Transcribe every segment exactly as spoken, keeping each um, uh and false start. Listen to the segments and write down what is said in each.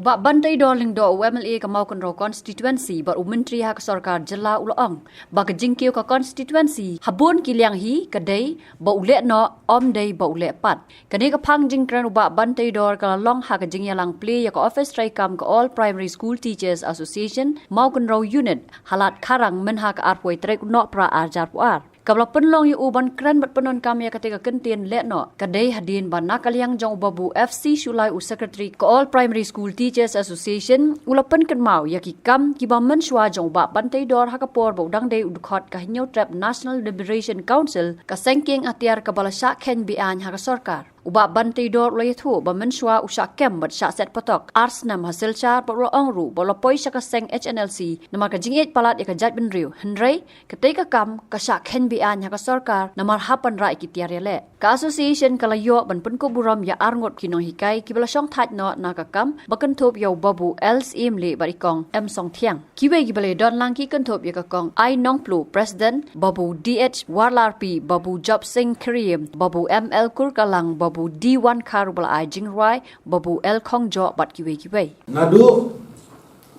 Bah Banteidor Lyngdoh, u M L A ka Mawkynrew constituency bad u Myntri ha ka sorkar jylla, u la ong ba ka jingkiew ka constituency ha bun ki liang hi ka dei ba u leh noh, ym dei ba u leh pat. Kane ka phang jingkren u Bah Banteidor ka la long ha ka jingïalang plie ïa ka office treikam ka All Primary School Teachers Association Mawkynrew Unit ha Lad Kharang mynha ka arphew tarik u Nohprah ar hajar arphew ar. Kaba la pynlong ïa u ban kren bad pyndonkam ïa katei ka kyntien leh noh ka dei hadien ba na ka liang jong u Babu F C Shullai, u secretary ka All Primary School Teachers Association, u la pynkynmaw ïa ki kam kiba mynshuwa jong u Bah Banteidor ha ka por ba u dang dei u dkhot ka Hynñiewtrep National Liberation Council, ka seng kieng atiar kaba la shah kheiñ be-aiñ ha ka sorkar. U Bah Banteidor u la ïathuh ba mynshuwa u shah kem bad shah set patok ar snem ha Silchar bad u la ong ruh ba u la poi sha ka seng H N L C namar ka jingïeit palat ïa ka jaitbynriew. Hynrei katei ka kam ka shah kheiñ be-aiñ ha ka sorkar namar hap ban rah ïa ki tiar ïaleh. Ka association ka la ïoh ban pynkup burom ïa arngut ki nonghikai kiba la shongthait noh na ka kam ba kynthup ïa u Babu L Syiemlieh bad i Kong M Songthiang. Kiwei kiba la ïadon lang ki kynthup ïa ka Kong I Nongplu, president, Babu D H Warlarpi, Babu Jopsing Khyriem, Babu M L Kurkalang, Babu D Wankhar uba la ai jingrwai, Babu L Khongjoh bad kiwei kiwei. Naduh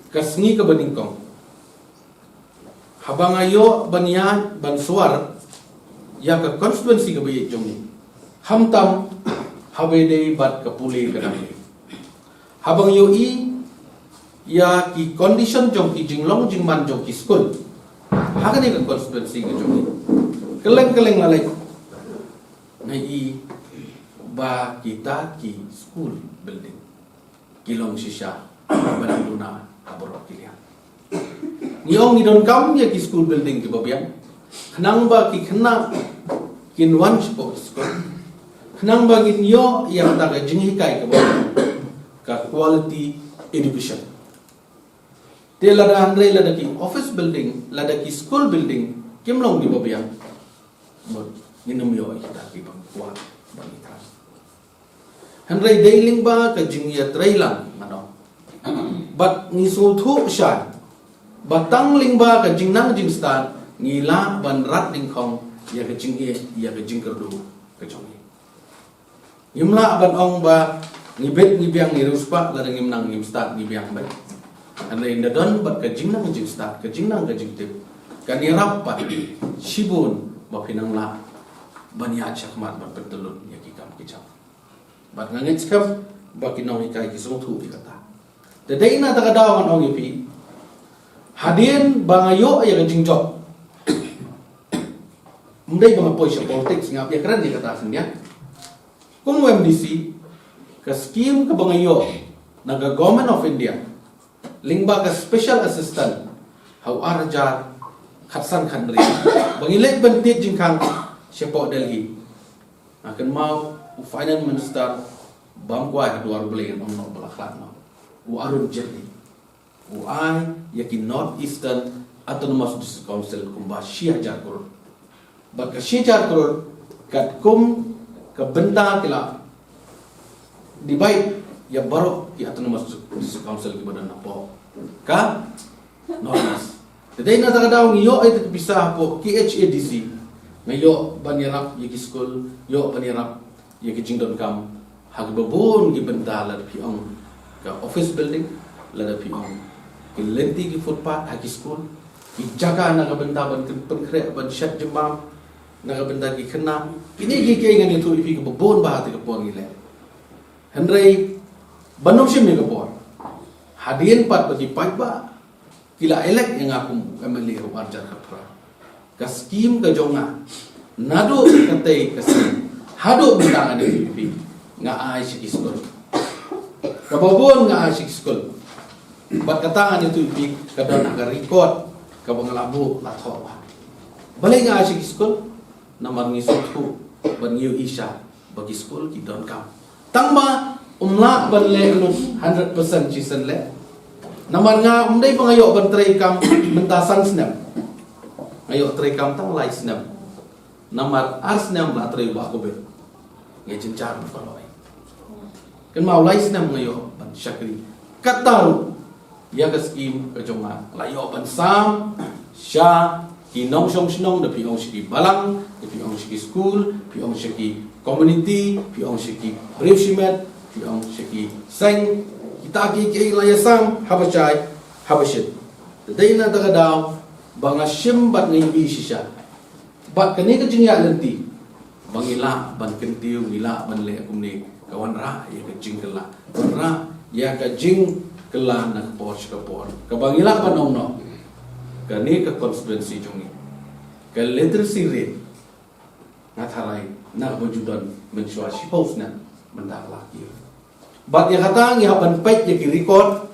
ka sngi kaba nyngkong haba nga ïoh ban ïaid ban swar ïa ka constituency kaba ïeit jong ngi, khamtam haba ïadei bad ka pule ka dang dei. Haba nga ïohi ïa ki condition jong ki jinglong jingman jong ki skul ha kane ka constituency ka jong ngi, kylleng kylleng la leit nga i ba kita ki school building ki long shisha ban duna ha baroh ki liang. Ngi ong ngi donkam ïa ki school building kiba biang khnang ba ki khynnah kin wan shapoh ki skul, khnang ba ngin ïoh ïa kata ka jinghikai kaba biang, ka quality education. Te lada, hynrei lada ki office building, lada ki school building kim long kiba biang, mut ngin ym ïoh ïa kita kiba kwah ba ngi thrang. Hynrei dei lyngba ka jingïatreilang, mano, bad ngi sngewthuh shai ba tang lyngba ka jingnang jingstad ngi lah ban rat nyngkong ïa ka jingïeit, ïa ka jingkyrduh ka jong ngi. Ngim lah ban ong ba ngi bit ngi biang ngi riewspah lada ngim nang ngim stad ngi biang beit. Hynrei ngi don bad ka jingnang jingstad, ka jingnang ka jingtip, kan ïarap pat shibun ba phin nang lah ban ïaid shakhmat ban pyntyllun ïa ki kam ki jam. Bad nga ngeit skhem ba ki nonghikai ki sngewthuh ïa kata. Te dei na kata ka daw ngan ong ïa phi, hadien ba nga ïoh ïa ka jingjop, ym dei ba nga poi sha politics, nga ïakren ïa kata khyndiat. Kum u M D C, ka skim kaba nga ïoh na ka Government of India lyngba ka special assistant ha u ar hajar khatsan khathynriew, ba ngi leit ban tied jingkhang shapoh Delhi, nga kynmaw u finance minister bam kwai ha dwar U Blei, ngan ong noh ba la khlad noh, u Arun Jaitley. U ai ïa ki North Eastern Autonomous District Council kumba shi hajar klur. Bad ka shi hajar klur katkum ka bynta ki la divide ïa baroh ki Autonomous District Council kiba don hapoh ka North East. Te dei na kata ka daw ngi ïoh ïa ka pisa hapoh K H A D C, nga ïoh ban ïarap ïa ki skul, ïoh ban ïarap ïa ki jingdonkam ha kiba bun ki bynta, lada phi ong ka office building, lada phi ong ki lynti ki footpath ha ki skul, ki jaka na ka bynta ban pyn-, pynkhreh ban shet jingbam na ka bynta ki khynnah. Kine kiei kiei ngan ïathuh ïa phi kiba bun ba ha kata ka por ngi leh. Hynrei ban ym shim ïa ka por, hadien pat ba ki paidbah ki la elect ïa nga kum M L A ha u ar hajar khatphra, ka skim ka jong nga, naduh katei ka skim haduh mynta ngan ïathuh ïa phi, nga ai sha ki skul. Kaba bun nga ai sha ki skul. Bad kata ngan ïathuh ïa phi ka don ha ka record kaba nga la buh la thoh. Balei nga ai sha ki skul? Namar ngi sngewthuh bad ngi ïohi sha ba ki skul ki donkam. Tang ba ym lah ban leh lut hundred percent shisien leh. Namar nga ym dei ba nga ïoh ban treikam mynta san snem. Nga ïoh treikam tang lai snem. Namar ar snem la trei u Bah Kobir. Nga jynjar ban paralok. Kynmaw lai snem nga ïoh ban shakri. Kata ruh ïa ka skim ka jong nga la ïoh ban sam sha ki nongshong shnong, da phi ong sha ki balang, da phi ong sha ki skul, phi ong sha ki community, phi ong sha ki briew shimet, phi ong sha ki seng, ki Ta ki ki la ïasam haba shai haba shit. Te dei na ta ka daw ba nga shim bad nga ïohi shisha. Bad kane ka jingïaid lynti ba ngi lah ban kyntiew, ngi lah ban leh kumne, ka wanrah ïa ka jingkylla, wanrah ïa ka jingkylla na ka por sha ka por. Kaba ngi lah ban ong noh, kane ka constituency jong ngi, ka literacy rate, nga tharai na kaba ju don mynshuwa shiphew snem mynta ka la kiew. Bad ïa kata ngi hap ban peit ïa ki record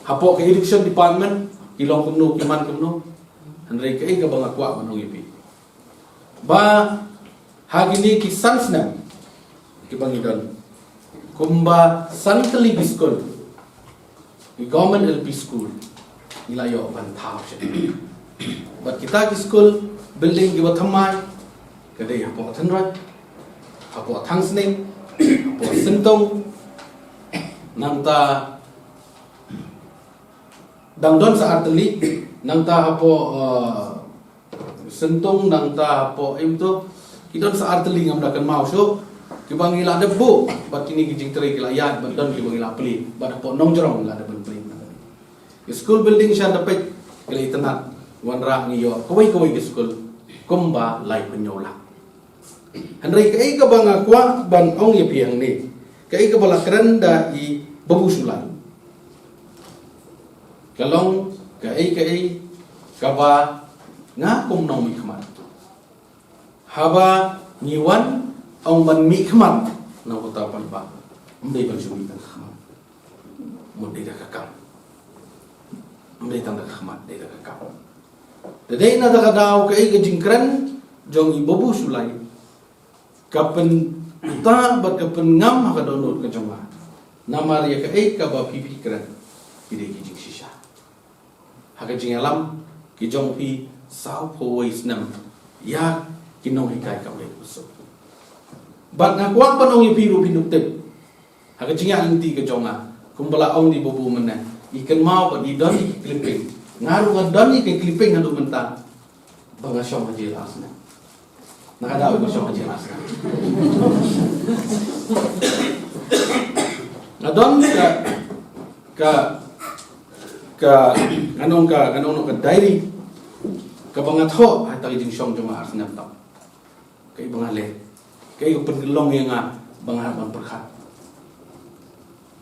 hapoh ka education department, ki long kumno, ki man kumno. Hynrei kaei kaba nga kwah ban ong ïa phi, ba ha kine ki san snem kiba ngi don, kumba san tylli ki skul, ki government L P school, ngi la ïoh ban thaw sha. Bad kita ki skul building kiba thymmai ka dei hapoh Tynroi, hapoh Thangsning, hapoh Syntung, nangta dang don sa ar tylli, nangta hapoh, uh, Syntung, nangta hapoh, em, to, ki don sa ar tylli, ngam da kynmaw shuh, kiba ngi la dep buh, bad kine ki jingtrei ki la ïaid, bad don kiba ngi la plie, bad hapoh Nongjrong ngi la dep ban plie. Ki school building sha da peit ki la itynnad, wanrah ngi ïoh kawei kawei ki school kumba laiphew lak. Hynrei kaei kaba nga kwah ban ong ïa phi hangne, kaei kaba la kren da i Babu Shullai, ka long kaei kaei kaba nga kum nongmihkhmat, haba ngi wan ong ban mihkhmat na uta u paidbah, ym dei ban shu mih tang ka khmat, mut dei da ka kam. Ym dei tang da ka khmat, dei da ka kam. Te dei na kata ka daw kaei ka jingkren jong i Babu Shullai ka pynta bad ka pynngam ha ka dohnud ka jong nga. Namar ïa kaei kaba phi phi kren ki dei ki jingshisha ha ka jingïalam ki jong phi sawphew wei snem ïa ki nonghikai kam dei ka suk. Bad nga kwah ban ong ïa phi ruh phin ym tip. Ha ka jingïaid lynti ka jong nga, kumba la ong da i Babu mynne, i kynmaw bad i don ïa ki clipping. Nga ruh nga don ïa ki clipping haduh mynta ba nga shong ha jel ar snem. Na ka daw ba nga shong ha jel ar snem, nga don ka, ka, ka, nga nong ka, nga nong ka diary kaba nga thoh ha kata ka jingshong jong nga ar snem tam. Kaei ba nga leh, kaei ka pynlong ïa nga ba nga hap ban pyrkhat.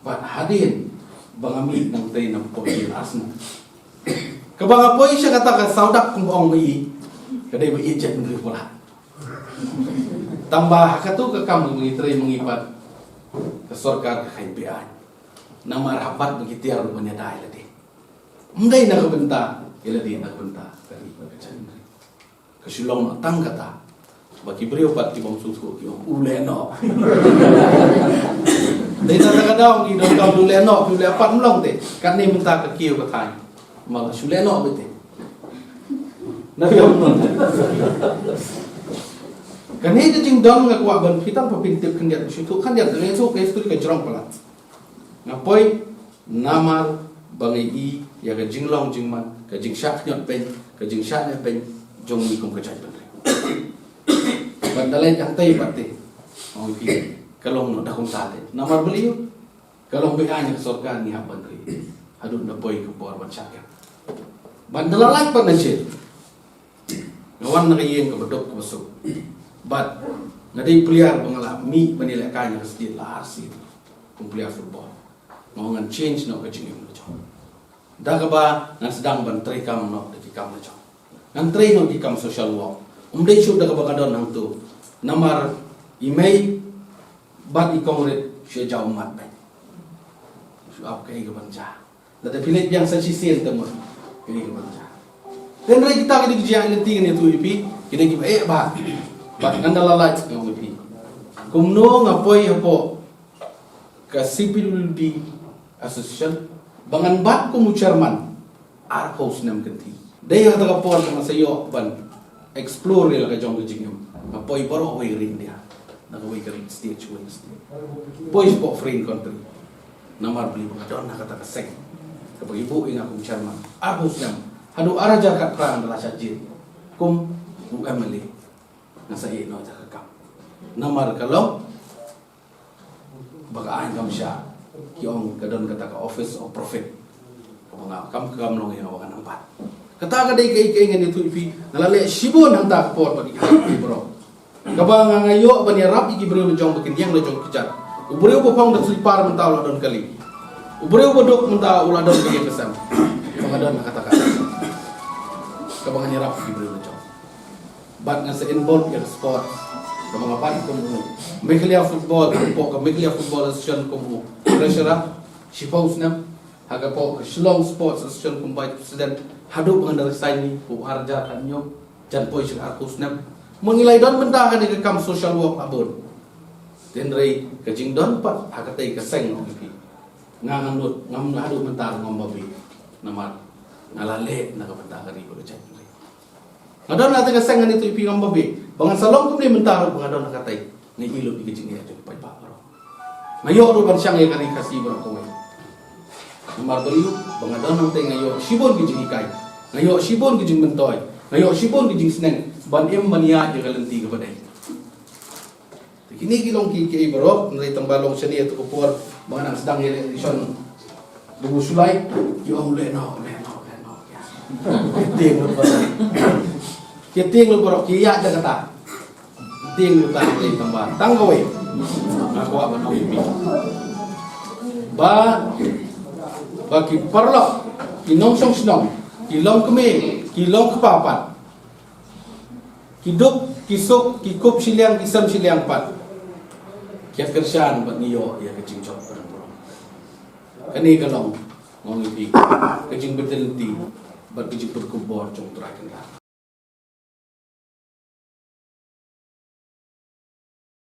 Bad hadien ba nga mih nangtei na pdeng jel ar snem, kaba nga poi sha kata ka sawdap kumba ong ma i, ka dei ba ïeit jaitbynriew palat. Tangba ha kato ka kam ba ngi trei ma ngi pat, ka sorkar ka kheiñ beaiñ. Namar haba ki tiar ruh ban ïada ïa lade, ym dei na ka bynta ïa lade, na ka bynta ka ri bad ka jaitbynriew. Ka shu long noh tang kata ba ki briew pat ki bym sngewthuh ki ong u leh noh. Dei na kata ka daw ngi donkam u leh noh, u leh pat, ym long te. Katne mynta ka kiew ka thaiñ, ma la shu leh noh beit te. Na ka ong noh. Kane ka jingdon nga kwah ban phi tang ba phin tip khyndiat, shu thoh khyndiat, ka shu ka history ka jrong palat. Nga poi namar ba nga i ïa ka jinglong jingman, ka jingshah khñiot pyn, ka jingshah neh pyn jong ngi kum ka jaitbynriew. Ban da leit hangtei pat te, ong phi, ka long noh da kumta te. Namar balei? Ka long beaiñ ka sorkar, ngi hap ban ri haduh da poi ka por ban shah kem. Ban da la leit pat na shet, nga wan na ka ïing kaba duk kaba suk. Bad nga dei player ba nga la mih ban ïalehkai na ka state la ar sien kum player football. Nga ong ngan change noh ka jingim la jong, da kaba ngan sdang ban treikam noh da ki kam la jong. Ngan trei noh ki kam social work. Ym dei shuh da kaba nga don hangto. Namar i mei bad i kong rit shu jaw mat bad shu ap kaei kaban jia. Lada phi leit biang sa shisien te mut kaei kaban jia. Te hynrei kita ki dei ki jia, lynti ngan ïathuh ïa phi, ki dei kiba eh bha. Bad ngan da la lait nga ong ïa phi, kumno nga poi hapoh ka C P W D Association ba ngan bat kum u chairman arphew snem kynthih. Dei ha kata ka por ba nga sa ïoh ban explore ïa la ka jong ka jingim. Nga poi baroh kawei ka ri India, na kawei ka state sha kawei ka state. Poi shapoh foreign country. Namar balei? Ba nga don ha kata ka seng kaba ki buh ïa nga kum chairman arphew snem. Haduh ar hajar khatphra nga la shah jied kum u M L A. Nga sa ïeh noh ïa ka kam namar ka long ba ka aiñ kam shah. Ki ong ka don kata ka office of profit. Kaba nga kam kam long ïa nga ba ngan nang bat. Kata ka dei kaei kaei ngan ïathuh ïa phi. Nga la leh shibun hangta ka por bad ki khynnah ki briew. Kaba nga nga ïoh ban ïarap ïa ki briew la jong ba kin ïeng la jong ki kjat. U briew ba phong da slipar mynta u la don kali. U briew ba duk mynta u la don kali ka sem. Kaba nga don ha kata ka. Kaba ngan ïarap ïa ki briew la jong. Bad nga sa involve ïa ka sports. Kaba nga bat kum u Meghalaya Football, hapoh ka Meghalaya Football Association kum u treasurer, shiphew snem. Ha ka poh ka Shillong Sports Association kum vice president, haduh ba ngan da resign ni, haduh ar hajar khathynñiew, jan poi sha ka arphew snem. Mo ngi la ïadon bynta kane ka kam social work ha bun. Hynrei ka jingdon pat ha katei ka seng, ong ïa phi. Nga ngam nud, ngam haduh mynta ngam babe. Namar nga la leh na ka bynta ka ri bad ka jaitbynriew. Nga don ha katei ka seng, ngan ïathuh ïa phi, ngam babe. Ba ngan sa long kumne mynta ruh ba nga don ha katei. Nga ïohi lut ïa ka jingeh jong ki paidbah baroh. Nga ïoh ruh ban shang ïa ka ri Khasi baroh kawei. Namar balei? Ba nga don hangtei nga ïoh shibun ki jinghikai. Nga ïoh shibun ki jingmyntoi. Nga ïoh shibun ki jingsneng ban im ban ïaid ïa ka lynti kaba dei. Te kine ki long ki, kiei baroh, hynrei tang ba long shane ïa tu ka por ba nga nang sdang ïa election. Ba u Shullai, ki ong leh noh, leh noh, leh noh. Ki tieng lut baroh. Ki tieng lut baroh, ki ïaid da kata. Tieng lut, tang lei tang ba, tang kawei. Nga kwah ban ong ïa phi. Ba, ba ki paralok, ki nongshong shnong, ki longkmie, ki longkpa pat. Ki duk, ki suk, ki kup shiliang, ki sem shiliang pat. Ki ïa kyrshan bad ngi ïoh ïa ka jingjop ka ri baroh. Kane ka long, ong ïa phi, ka jingbadlynti bad ka jingpynkup bor jong U Trai Kynrad.